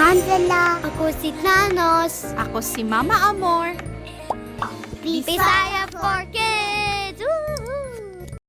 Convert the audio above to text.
Angela. Ako si Thanos. Ako si Mama Amor. Bisaya for Kids!